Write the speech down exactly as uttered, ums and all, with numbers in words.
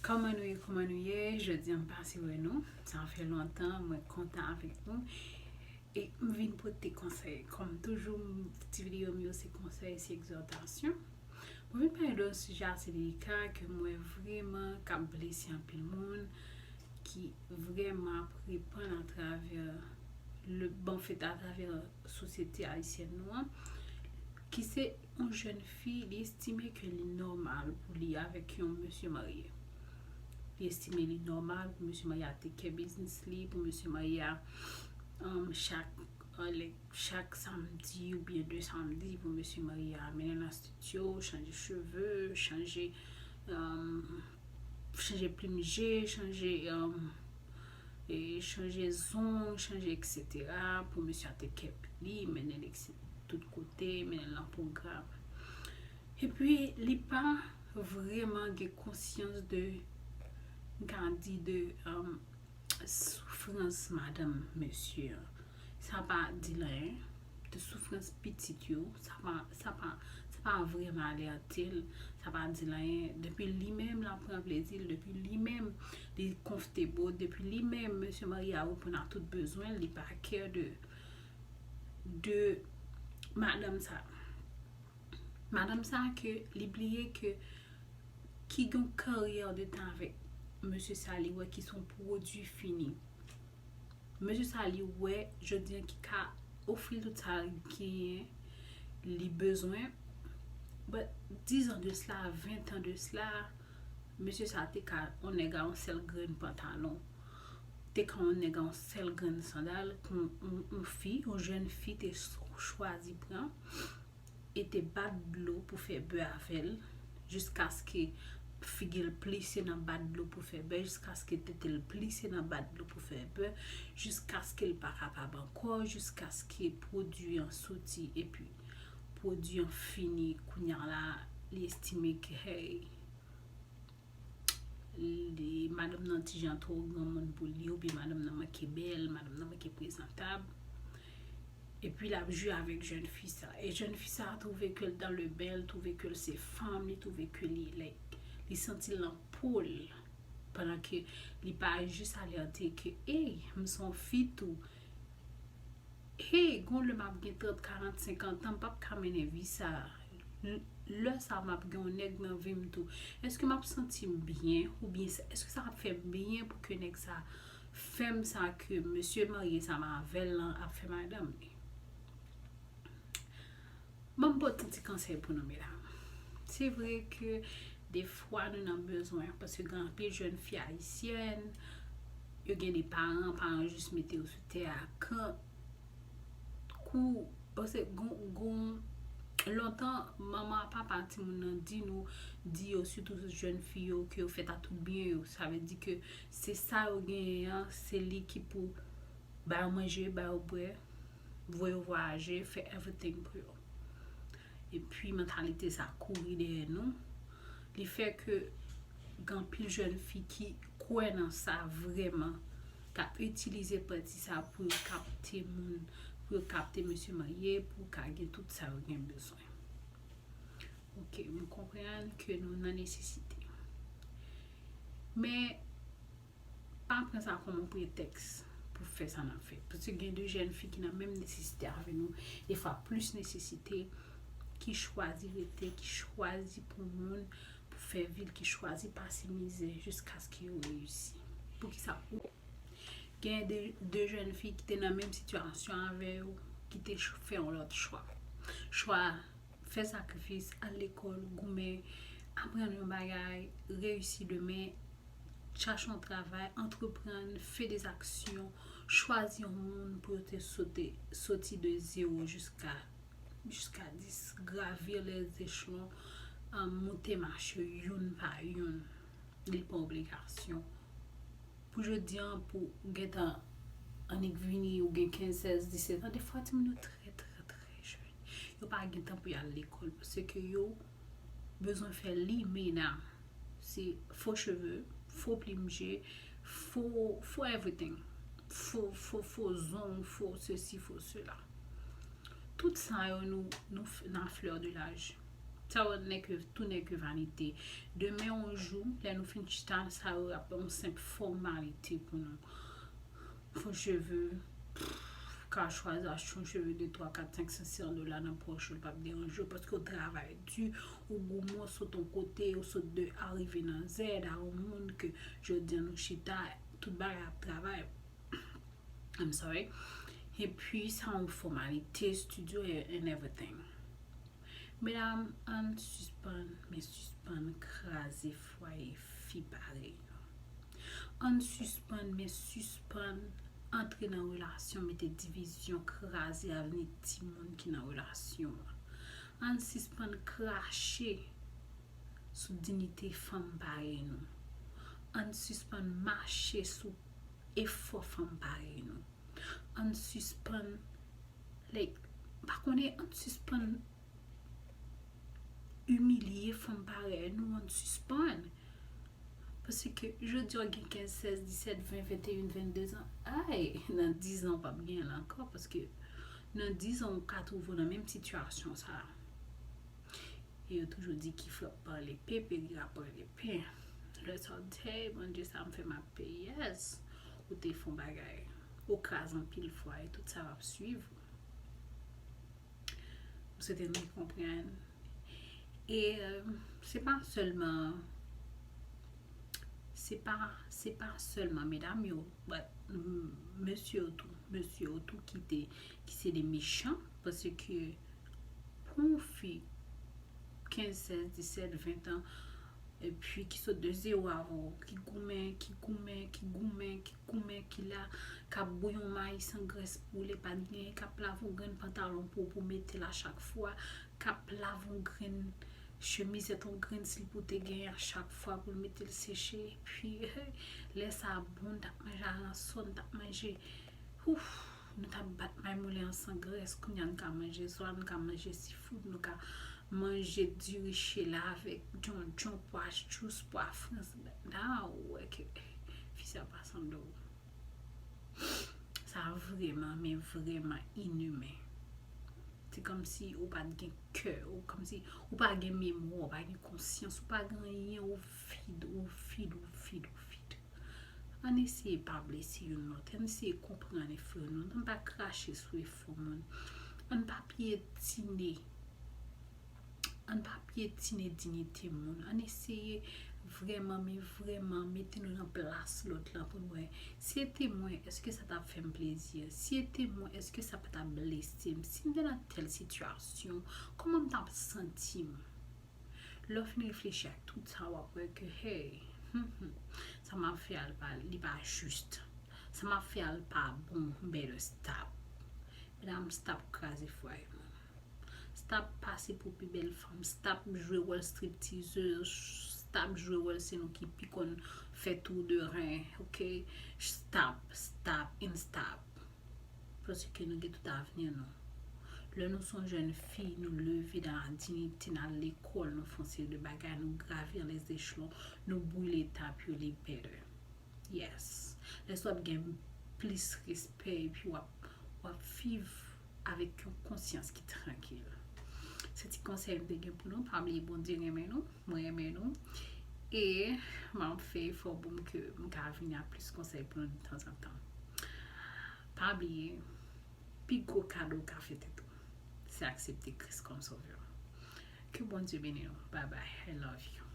Kòman nou ye, kòman nou ye? Jodi a m pase wè nou. Sa fè lontan, mwen kontan avèk nou. E m vin pote konsèy. Kòm toujou, m- ti videyo m yo se konsèy, se egzòtasyon. Mwen vin pale de yon sijè ase delika ke m wè vrèman k ap blese anpil moun, ki vrèman ap repann atravè le, bon, fèt atravè sosyete ayisyèn nou an, ki se yon jèn fi, li estime ke li nòmal pou li avèk yon mesye marye. Li estime li nòmal pou mesye marye a take care business li, pou mesye marye a, um, chak, uh, like, chak samdi oubyen de samdi, pou mesye marye a mennen l nan estidyo, chanje cheve, chanje, um, chanje plim je, chanje, um, e chanje zong, chanje et cetera, pou mesye a take care li, mennen l et cetera tout kote, mennen l nan pwogram. Epi, li pa vrèman gen konsyans de, m ka di de, um, soufrans madanm mesye an. Sa pa di l anyen. De soufrans pitit yo, sa pa, sa pa, sa pa vrèman alète l. Sa pa di l anyen. Depi li menm l ap pran plezi l, depi li menm li comfortable, depi li menm mesye marye a reponn a tout bezwen l, li pa care de, de madanm sa. Madanm sa ke li bliye ke ki gen yon karyè de tan avèk mesye sa, li wè ki se yon pwodui fini. Mesye sa, li wè jodi a ki ka ofri l tout sa l genyen, li bezwen. But dizan de sila, ven tan de sila, mesye sa te ka yon nèg a yon sèl grenn pantalon, te ka yon nèg a yon sèl grenn sandal, yon, yon, yon fi, yon jèn fi te chwazi pran e te bat dlo pou fè bè avè l, jiskaske figi l plise nan bat dlo pou fè bè, jiskaske tete l plise nan bat dlo pou fè bè, jiskaske l pa kapab ankò, jiskaske pwodui an soti epi pwodui an fini, kounye a la, li estime ke, hey, li, madanm nan ti jan twò granmoun pou li, oubyen madanm nan manke bèl, madanm nan manke prezantab. Epi l ap jwe avèk jèn fi sa. E jèn fi sa twouve ke l dans le bain, l twouve ke l se fanm, li twouve ke li, like, li santi l nan po l. Pandan ke li pa jis alète ke, ey, m se yon fi tou. Hey, gon lè m ap gen trant, karant, senkant an, m p ap ka mennen vi sa. L- Lè sa m ap gen yon nèg nan vi m tou. Èske m ap santi m byen? Oubyen s- èske sa ap fè m byen pou ke nèg sa fè m sa ke mesye marye sa m avè l lan ap fè madanm li? Ban m pote yon ti konsèy pou nou, medam. Se vre ke defwa nou nan bezwen, paske gen anpil jèn fi ayisyèn, yo gen de paran, paran jis mete yo sou tè a kan kou, paske gon, gon, lontan, manman, papa timoun nan di nou, di yo, sitou jèn fi yo, ke yo fèt a tout byen yo. Sa vle di ke se sa yo genyen an, se li ki pou ba yo manje, ba yo bwè, voye yo vwayaje, fè everything pou yo. Epi mantalite sa kouri dèyè nou. Li fè ke gen anpil jèn fi ki kwè nan sa vrèman, k ap itilize pati sa pou yo kapte moun, pou yo kapte mesye marye, pou yo ka gen tout sa yo gen bezwen. Ok, m konprann ke nou nan nesesite. Men, pa pran sa kòm yon pretèks pou fè sa n ap fè. Paske gen de jèn fi ki nan menm nesesite avè nou, defwa plis nesesite, ki chwazi rete, ki chwazi pou moun, pou fè vi l, ki chwazi pase mizè jiskaske yo reyisi. Poukisa ou? Gen de, de jèn fi ki te nan menm sitiyasyon avè yo, ki te ch- fè yon lòt chwa. Chwa fè sakrifis, al lekòl, goumen, aprann yon bagay, reyisi demen, chache yon travay, antreprann, fè de aksyon, chwazi yon moun pou yo te sote, soti de zewo jiska, jiska dis, gravir les échelons, um, moute mache youn pa youn. Li pa obligasyon. Pou jodi an, pou gentan annik vini, ou gen kenz, sèz, disèt an, defwa timoun yo trè, trè, trè jèn. Yo pa gen tan pou y al lekòl, paske yo bezwen fè li mena. Se fo cheve, fo plim je, fo, fo everything. Fo, fo, fo zong, fo sesi, fo sela. Tout sa yo nou, nou f- nan fleur de l'âge. Sa yo nè ke, tou nè ke vanite. Demen yon jou, lè nou fin chita, sa yo ap yon senp fòmalite pou nou. Fon cheve, ka chwazi achte yon cheve de twa, kat, senk san, san dola nan pòch ou, l p ap deranje w paske w travay di, ou goumen, w sot yon kote, ou sot de A rive nan Z, a yon moun ke jodi a nou chita, tout bagay ap travay. I'm sorry. Epi sa yon fòmalite, studio and everything. Medam, ann sispann, men sispann kraze fwaye fi parèy nou. Ann sispann, men sispann antre nan relasyon, mete divizyon, kraze avni timoun ki nan relasyon an. Ann sispann krache sou diyite fanm parèy nou. Ann sispann mache sou efò fanm parèy nou. Ann sispann, like, pa konnen, ann sispann imilye fanm parèy nou, ann sispann. Paske jodi a w gen kenz, sèz, disèt, ven, venteyen, venndezan. Ay, nan dizan w p ap gen l ankò, paske nan dizan w ka twouve w nan menm sitiyasyon sa a. E yo toujou di ki frap pran lepe, peri ap pran lepe. Lè sa w di, hey, Bondye, sa m fè m ap peye, yes. Ou te fon bagay. Ou kraze anpil fwaye, tout sa w ap swiv ou. M swete nou konprann. E euh, se pa sèlman se pa se pa sèlman medam yo, but mm, mesye yo tou, mesye yo tou ki te ki se de mechan, paske pou yon fi kenz, sèz, disèt, ven an, epi ki sot de zewo avè w, ki goumen, ki goumen, ki goumen, ki goumen, ki la, k ap bouyi yon mayi san grès pou li, pa t genyen, k ap lave yon grenn pantalon pou ou, pou mete l a chak fwa, k ap lave yon grenn chemizèt, yon grenn slip ou te genyen a chak fwa pou l mete l seche. Epi, lè sa a bon, n t ap manje aransò, n t ap manje, ouf, nou t ap bat mayi moulen an san grès. Kounye a, nou ka manje swa, nou ka manje seafood, nou ka manje diri chela avèk djondjon, pwa jous, pwa frans. La, ou wè ke fi sa pa sanble w. Sa vrèman, men vrèman inimen. Se kòmsi ou pa t gen kè, ou kòmsi ou pa gen memwa, ou pa gen konsyans, ou pa gen anyen, ou vid, ou vid, ou vid, ou vid. Ann eseye pa blese youn lòt, ann eseye konprann frè nou, ann pa krache sou efò moun, ann pa pyetine, ann pa pyetine diyite moun, ann eseye vrèman, men vrèman mete nou nan plas lòt lan pou n wè. Si e te mwen, èske sa t ap fè m plezi? Si e te mwen, èske sa pa t ap blese m? Si m te nan tèl sitiyasyon, kòman m t ap santi m? Lè w fin reflechi ak tout sa, w ap wè ke, hey, hmm, hmm, sa m ap fè a, li pa, li pa jis. Sa m ap fè a, li pa bon, m better stop. Medam, stop kraze fwaye moun. Stop pase pou pi bèl fanm. Stop jwe wòl stripteaseuse. Stop jwe wòl se nou ki pi konn fè tou de ren, ok? Stop, stop and stop. Paske nou gen tout avni nou. Lè nou se yon jèn fi, nou leve nan ladiyite, n al lekòl, nou fè yon seri de bagay, nou gravir les échelons, nou brile etap yo, li better. Yes. Lè sa w ap gen plis respè epi w ap, w ap viv avèk yon konsyans ki trankil. Se ti konsèy m te gen pou nou. Pa bliye Bondye renmen nou. Mwen renmen nou. E m ap fè efò pou m ke m ka vini ak plis konsèy pou nou tanzantan. Pa bliye, pi gwo kado w ka fè tèt ou, se aksepte Kris kòm Sovè w. Ke Bondye beni nou. Bye bye. I love you.